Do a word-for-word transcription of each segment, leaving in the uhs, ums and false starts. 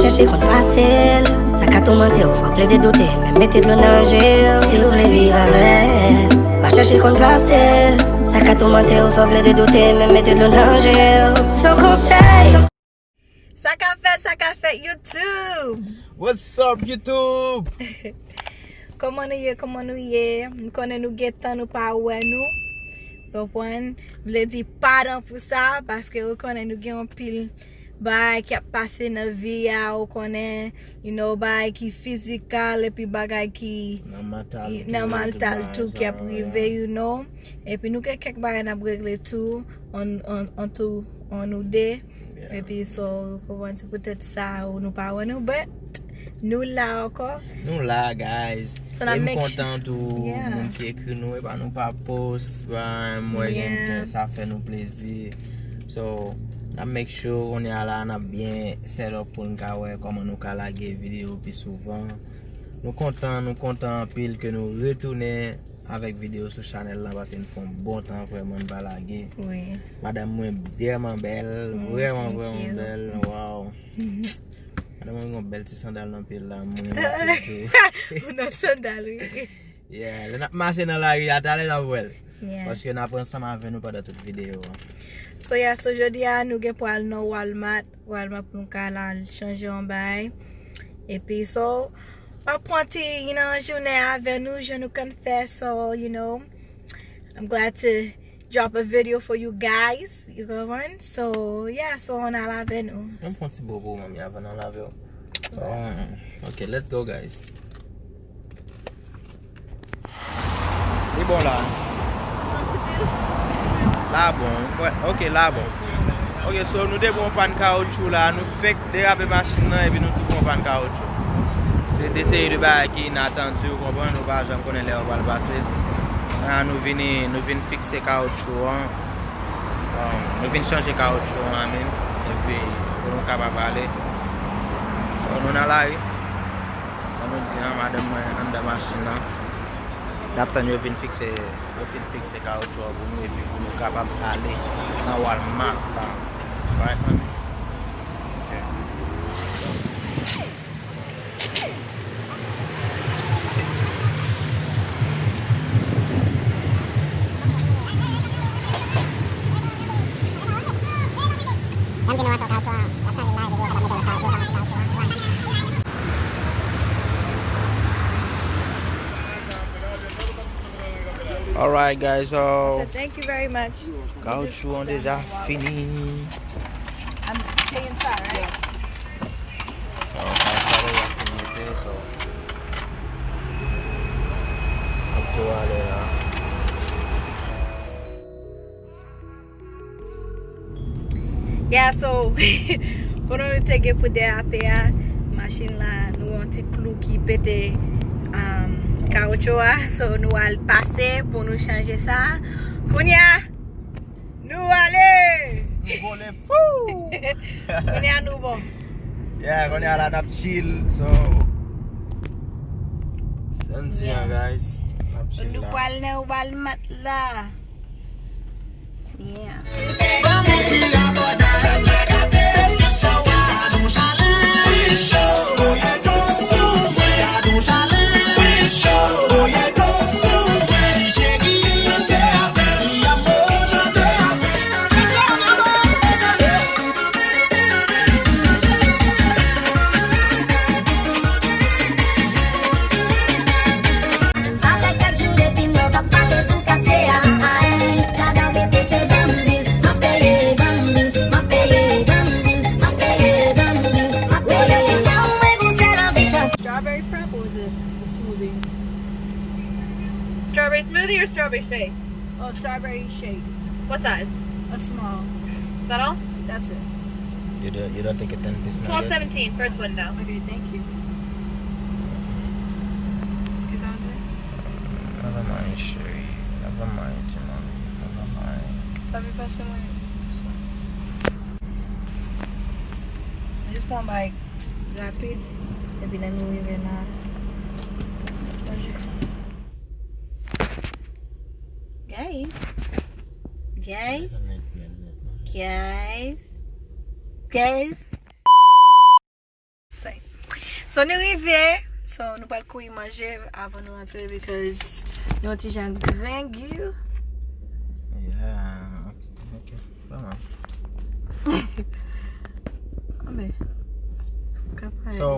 Chèche konn pase l, sa ka toumante w, fò w plede doute, men mete dlo nan je w. Si w vle viv avè l, pa chèche konn pase l, sa ka toumante w, fò w plede doute, men mete dlo nan je w. Se yon konsèy. Sa k ap fèt, sa k ap fèt, YouTube? What's up, YouTube? Kòman nou ye, kòman nou ye? M konnen nou gentan nou pa wè nou. Konprann? Vle di padan pou sa, paske ou konnen nou gen anpil bagay k ap pase nan vi a, ou konnen, you know, bagay ki fizikal, epi bagay ki nan mantal tou, ki ap rive, you know. Epi nou gen kèk bagay n ap regle tou, an, an, an tou, an nou de. Epi, so, ou konprann, se poutèt sa ou nou pa wè nou, but nou la ankò. Nou la, guys. So, e m kontan tou, moun ki ekri nou, e pa nou pa post, ba, m wè gen, gen, sa fè nou plezi. So, n ap make sure kounye a la, n ap byen set up pou n ka wè kòman nou ka lage videyo pi souvan. Nou kontan, nou kontan anpil ke nou retounen avèk videyo sou chanèl la, paske n fè yon bon tan vrèman n pa lage. Wi. Madanm mwen vrèman bèl, vrèman, vrèman bèl. Wow. Madanm mwen gen yon bèl ti sandal nan pye l la, m renmen pye l tou. Ou nan sandal, wi. Yeah, lè n ap mache nan lari a, talè n ap wè l. Yeah. Paske n ap ansanm avè nou pandan tout videyo an. So, yeah, so jodi a, nou gen pou al nan Walmart. Walmart pou nou ka al chanje yon bagay. Epi, so, m ap pran ti nan jounen avè nou, jan nou konn fè, so, you know, I'm glad to drop a video for you guys, you konprann? So, yeah, so, ann al avè nou. Mwen pran ti bo pou ou, manmi, avan n al avè w. Um, ok, let's go, guys. Li bon la. La bon. Mwen, ok, la bon. Ok, so nou te pran yon pàn kawotchou la. Nou fenk derape machin nan epi nou tou pran yon pàn kawotchou. Se de seri de bagay ki inatandi, ou konprann, ou pa janm konnen lè yo pral pase. La, nou vini, nou vin fikse kawotchou an. Um, nou vin chanje kawotchou an, I mean. Epi, pou nou kapab ale. So, nou nan lari. Jan nou di an, madanm mwen anndan machin nan. N ap tann yo vin fikse, yo fin fikse kawotchou an pou nou, epi pou nou kapab ale nan Walmart la. Right, manmi? Ok. Alright, guys, so, so thank you very much. Kawotchou an deja fini. I'm paying inside, right? An, an, sa deja fini, so. Ap tou ale la. Yeah, so, pandan nou te gen pou derape a, machin la, nou wè yon ti klou ki pete, um, kawotchou a. So, nou al pase pou nou chanje sa. Kounye a, nou ale! Nou vole fou! Kounye a, nou bon. Yeah, kounye a la, n ap chill, so, tann ti an, guys. N ap chill la. Nou pral nan Walmart la. Yeah. Sa fè kèk jou depi m wè w k ap pase sou katye a. Ay, gad w mete se banm bil, m ap peye banm bil, m ap peye banm bil, m ap peye banm bil, m ap peye. Ou mwen gon sèl anvi chante. Strawberry frappe or is it a smoothie? Strawberry smoothie or strawberry shake? Oh, strawberry shake. What size? A small. Is that all? That's it. You don't, you don't take a ten piece nugget? Twelve seventeen, first window. Okay, thank you. Kisa w di? Never mind, chérie. Never mind, ti mami. Never mind. Pa vin pase mwen. Jis pran bay rapid. Epi lè nou rive la, manje. Guys. Guys. Guys. Guys. So nou rive. So nou pral kouri manje avan nou antre because nou yon ti jan grangou. Yeah, ok, ok. Vrèman. Anben. Kapab. So,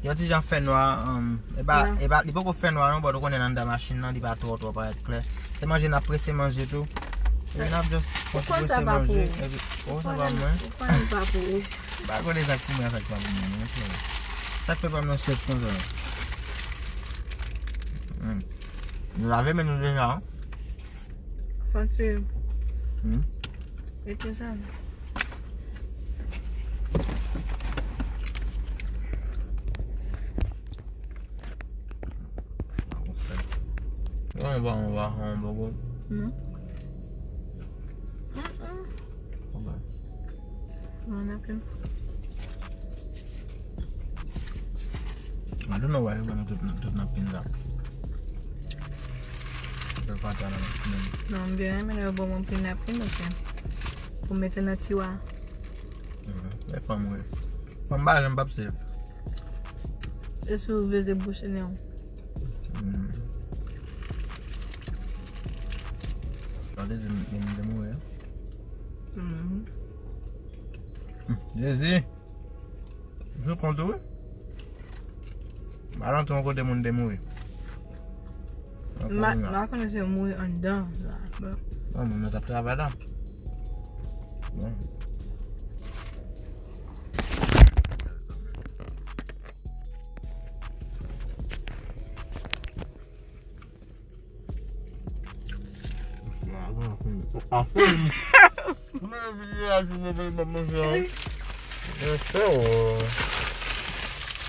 yon ti jan fè nwa, um, e pa, e pa, li poko fè nwa non, but ou konnen anndan machin nan, li pa twò, twò parèt klè. Se manje n ap prese manje tou. Epi n ap just kontinye prese manje. Epi, oh, sa pa mwen. Ou konn sa pa pou ou. Pa konnen sa k pou mwen, sa k pa pou mwen, non, frè. Sa k fè pa m nan chèf konsa. Hmm. Nou lave men nou deja, hein? Fò ti. Hmm. Mete sa. Yon ba, yon ba, yon ba, yon ba. Non. Mm-mm. Ok. Non, n ap fè. I don't know why yo ban nou tout, tout napkin sa. Yo pa ta nan napkin. Non, m byen renmen lè yo ban mwen pil napkin, ok. Pou mete nan tiwa. Mhm. E fanm wi. Fanm pa janm p ap safe. E si w veze bouch nen w. Hmm. Sa te di m, m te mouri, hein? Mhm. Hmm, Jezi! M sou kont ou, wi. M al antre yon kote moun te mouri. M pa, m pa konnen si yo mouri anndan la. Bon. Non, moun nan t ap travay la. Bon.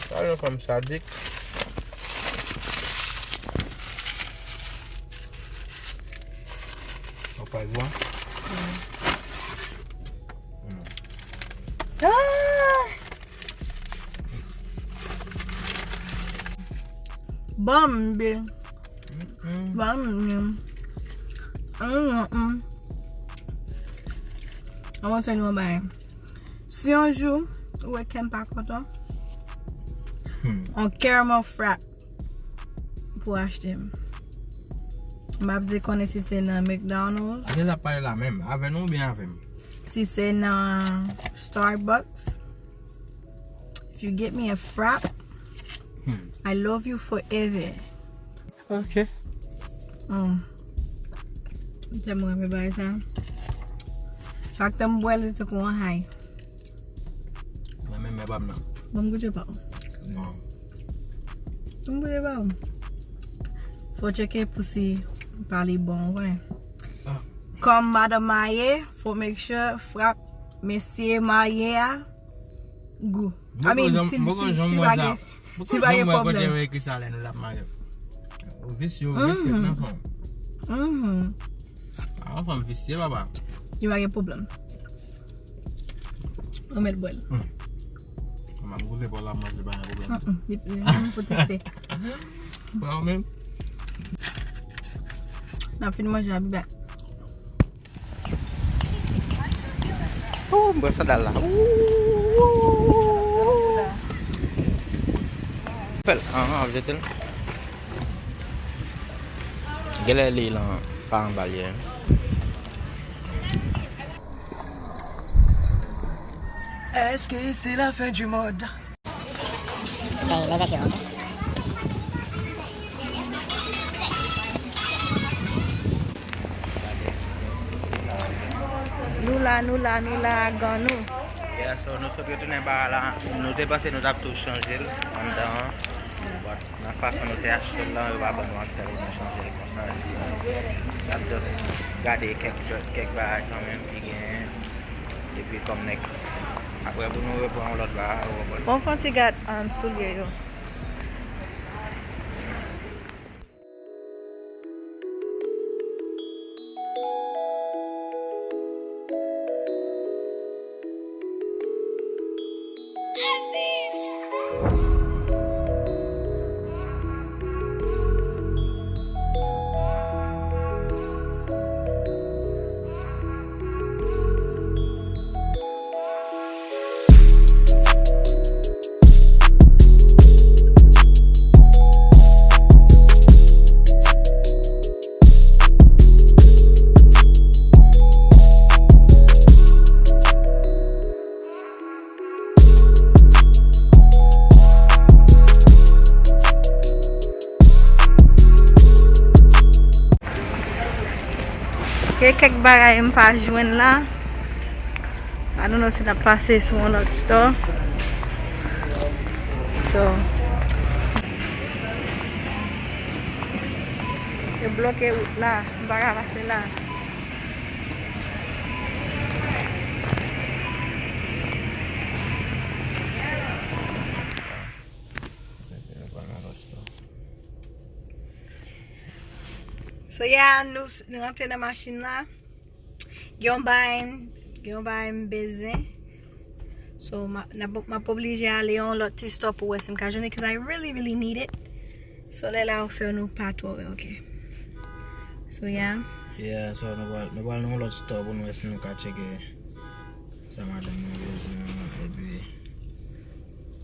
Sa yon fanm sadik. Ou pa vwa? Ah! Ban m de. Ban m de. An montre nou yon bagay. Si yon jou ou wè kè m pa kontan, yon caramel frap pou achte m. M ap di konnen si se nan McDonald's. Jan l ap pale la menm, avè nou oubyen avè m? Si se nan Starbucks, if you get me a frap, I love you forever. Ok. Hmm. M tèlman renmen bagay sa. Chak tan m bwè l, se tankou yon high. Mwen menm, men pa m nan. Ban m goute pa w. Non. Ban m goute pa w. Fò tcheke pou si pa li bon, wi. Ah. Kòm madanm marye, fò make sure frap mesye marye a gou. I mean, si, si, si pa gen, si pa gen pwoblèm. Poko janm wè kote yo ekri sa lè nou t ap marye. Ou visye, ou visye nan fon. Mhm. A, yon fanm visye, papa. Li pa gen pwoblèm. Ou mèt bwè l. Hmm. Kòman m koze pa w la manje, pa gen pwoblèm. Mm, mm. Li, li, li pou teste. Ba ou menm. N ap fin manje, I'll be back. Oh, m pran sandal la. Ooh. Fè l, anhan, ap jete l. Genlè li lan pa anba l ye. Èske se la fen di mond? Hey, leve pye w, ok? Nou la, nou la, nou la, agan nou. Yeah, so nou sot retounen ba la. Nou te panse nou t ap tou chanje l anndan an. But nan fason nou te achte l lan, yo pa ban nou aksè pou nou chanje l konsa. N ap just gade kèk, kèk bagay kanmenm ki genyen. Epi kòm next. Apre pou nou repran yon lòt bagay, ou konprann? Bon, fè yon ti gad, um, soulye yo. E kèk bagay m pa jwenn la. I don't know si n ap pase sou yon lòt store. So, yo bloke wout la. M pa ka pase la. So yeah, nou, nou rantre nan machin la. Gen yon bagay, gen yon bagay m bezwen. So, m a, n ap, m ap oblije ale yon lòt ti store pou wè si m ka jwenn li, 'cause I really, really need it. So, lè la ou fè nou pa twò wè, ok. So, yeah. Yeah, so nou pral, nou pral nan yon lòt store pou nou wè si nou ka tcheke sa madanm mwen bezwen an, epi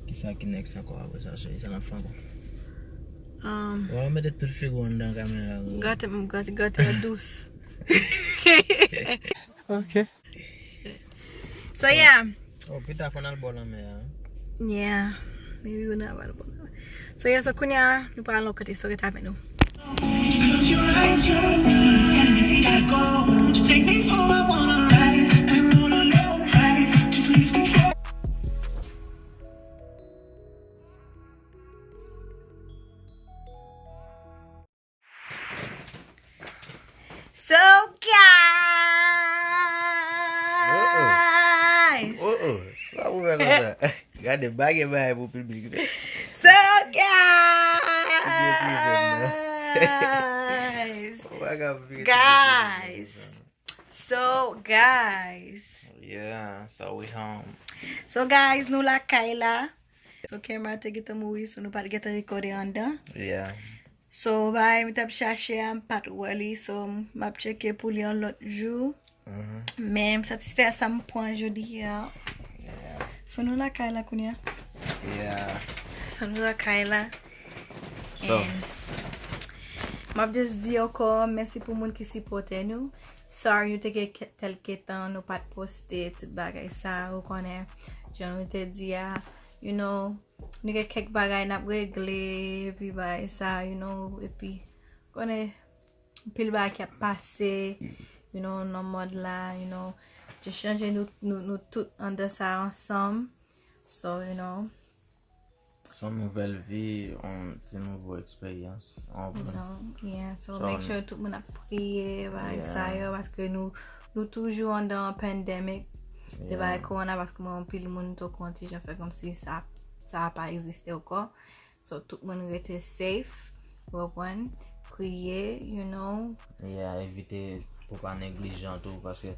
kisa ki next ankò apre sa, cheri, sa n ap fè ankò. Um, Wè, mete tout figi w anndan kamera. Gate, gate, gate dous. Ok. So, yeah. Oh, pita fò n al bò lanmè a. Yeah. Maybe we not available. So, yeah, so kounye a, nou pral al lòt kote, so ret avèk nou. So, guys. Oh, oh. Sa pou fè konsa. Gade, bagay bagay pou piblik. So, guys. Guys. So, guys. Yeah, so we home. So, guys, nou lakay la. So, camera te gentan mouri, so nou pa t gentan rekòde anndan. Yeah. So, bagay m t ap chache a, m pa t wè li, so m ap tcheke pou li yon lòt jou. Men m satisfè sa m pran jodi a. Yeah. So, nou lakay la kounye a. Yeah. So, nou lakay la. So. And m ap just di ankò mèsi pou moun ki sipòte nou. Sorry, nou te gen ke-, tèlke tan, nou pa t poste, tout bagay sa, ou konnen, jan nou te di a, you know, nou gen kèk bagay n ap regle, epi bagay sa, you know, epi, konnen, pil bagay ki ap pase, you know, nan mond la, you know, just chanje nou, nou, nou tout anndan sa ansanm. So, you know, Se yon nouvèl vi, yon ti nouvo eksperyans, w konprann? Yeah, so make sure tout moun ap priye, bagay sa yo, paske nou, nou toujou anndan pandemic de bagay corona, paske mwen, anpil moun t okonti, jan fè kòmsi sa, sa pa egziste ankò. So, tout moun rete safe, w konprann? Priye, you know. Yeah, evite pou pa neglijan tou, paske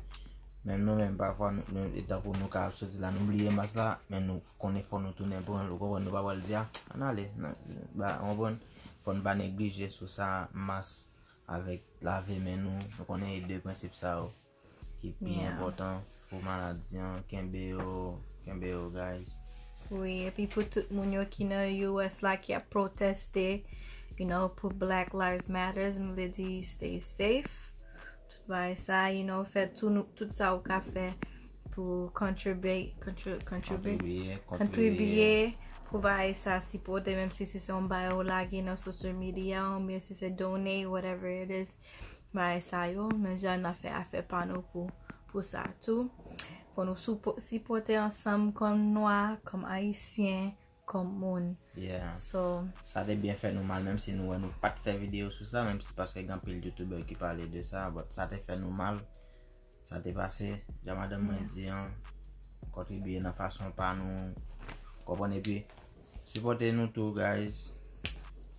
menm nou menm, pafwa, nou, nou, e tankou nou ka soti la, nou bliye mas la, men nou konnen fò nou tounen pran l, ou konprann? Nou pa pral di, a, ann ale, nan, ba, w konprann? Fò nou pa neglije sou sa, mas avèk lave men nou, nou konnen e de prensip sa yo ki pi enpòtan pou maladi an, kenbe yo, kenbe yo, guys. Wi, epi pou tout moun yo ki nan U S la ki ap pwoteste, you know, pou Black Lives Matters, m vle di stay safe. Tout bagay sa, you know, fè tou nou, tout sa ou ka fè pou contribute, contri-, contribute, kontribye, kontribye pou bagay sa, sipòte, menm si se, se yon bagay ou lage nan social media, oubyen si se donate, whatever it is, bagay sa yo, men jan n ap fè afè pa nou pou, pou sa tou. Fò nou soupo-, sipòte ansanm kòm nwa, kòm ayisyen, kòm moun. Yeah. So, sa te byen fè nou mal, menm si nou wè nou pa t fè videyo sou sa, menm si paske gen anpil youtubè ki pale de sa, but sa te fè nou mal. Sa te pase, jan madanm mwen di an, kontribye nan fason pa nou, konprann, epi sipòte nou tou, guys,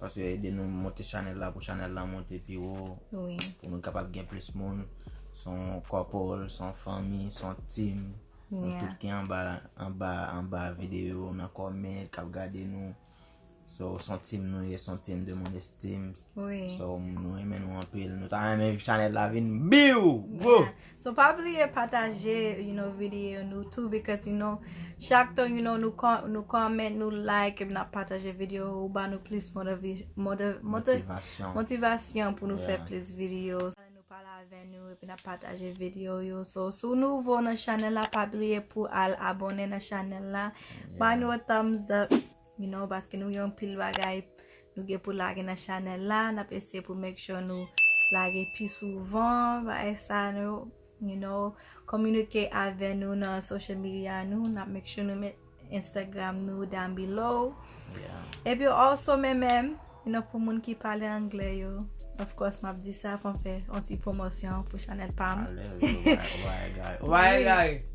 paske ede nou monte chanèl la pou chanèl la monte pi wo, pou nou kapab gen plis moun. Se yon couple, se yon fanmi, se yon team. Nou tout ki anba, anba, anba videyo, nan comment, k ap gade nou. So, se yon team nou ye, se yon team de moun estime. So, nou renmen nou anpil. Nou ta renmen chanèl la vin biw! Gwo! Yeah. So, pa bliye pataje, you know, videyo nou tou, because, you know, chak tan, you know, nou kò-, nou comment, nou like, epi n ap pataje videyo, ou ba nou plis motivi-, motiv-, motiv-, motivasyon pou nou fè plis videyo. Nou pale avè nou, epi n ap pataje videyo yo. So, si w nouvo nan chanèl la, pa bliye pou al abòne nan chanèl la. Ban nou thumbs up, you know, paske nou gen anpil bagay nou gen pou lage nan chanèl la. N ap eseye pou make sure nou lage pi souvan, bagay sa nou, you know, kominike avè nou nan social media nou, n ap make sure nou met Instagram nou down below. Yeah. Epi also men menm, you know, pou moun ki pale anglè yo, of course, m ap di sa, fò m fè yon ti pwomosyon pou chanèl pa m. Alèz, oh my, oh my God. Oh my God.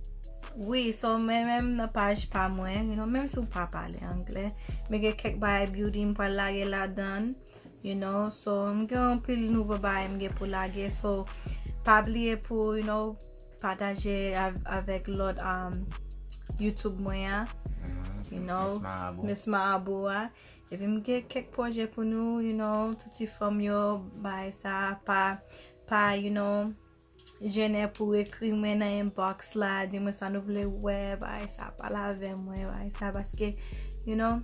Wi, so men menm nan paj pa mwen, you know, menm si w pa pale anglè, men gen kèk bagay beauty m pral lage ladan, you know, so m gen anpil nouvo bagay m gen pou lage, so pa bliye pou, you know, pataje av- avèk lòt um, YouTube mwen an, you know, Miss Marabo. Miss Marabo a. Epi m gen kèk pwojè pou nou, you know, tout ti fanm yo, bagay sa, pa, pa, you know, jennen pou ekri mwen nan inbox la, di mwen sa nou vle wè, bagay sa, pale avè mwen, bagay sa, paske, you know,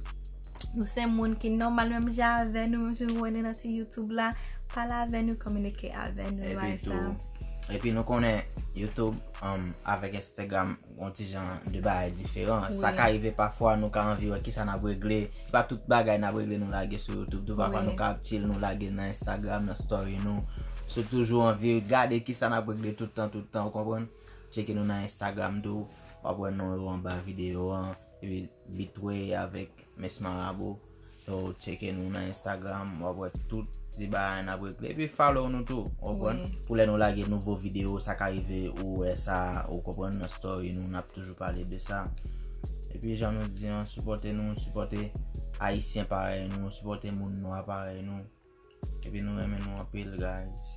nou se moun ki nòmal menm jan avè nou, menm si nou wè nou nan ti YouTube la, pale avè nou, kominike avè nou, Epi bagay sa. Tou, epi nou konnen YouTube um, avèk Instagram, yon ti jan de bagay diferan. Wi. Sa ka rive pafwa nou ka anvi wè kisa n ap regle. Pa tout bagay n ap regle nou lage sou YouTube. Tou pafwa Wi. Nou ka chill, nou lage nan Instagram, nan story nou. Si w toujou anvi gade kisa n ap regle tout tan, tout tan, ou konprann? Tcheke nou nan Instagram tou. W ap wè non yo anba videyo an. Epi Bitway avèk Miss Marabo. So, tcheke nou nan Instagram, w ap wè tout ti bagay n ap regle. Epi follow nou tou, w konprann? Wi. Pou lè nou lage nouvo videyo, sa ka rive ou wè sa, ou konprann, nan story nou, n ap toujou pale de sa. Epi jan nou di an, sipòte nou, sipòte Ayisyen parèy nou, sipòte moun nwa parèy nou. Epi nou renmen nou anpil, guys.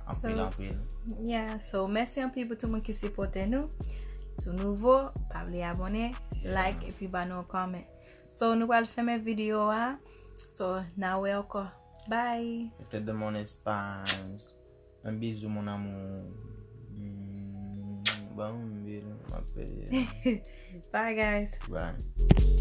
Anpil, So, anpil. Yeah, so mèsi anpil pou tout moun ki sipòte nou. Si w nouvo, pa bliye abòne, Yeah. Like, epi ba nou yon comment. So, nou pral fèmen videyo a. So, n a wè ankò. Bye! Mete de mon espaz. Un bisou, mon amour. Mm, bon, m ap pede. Bye, guys! Bye.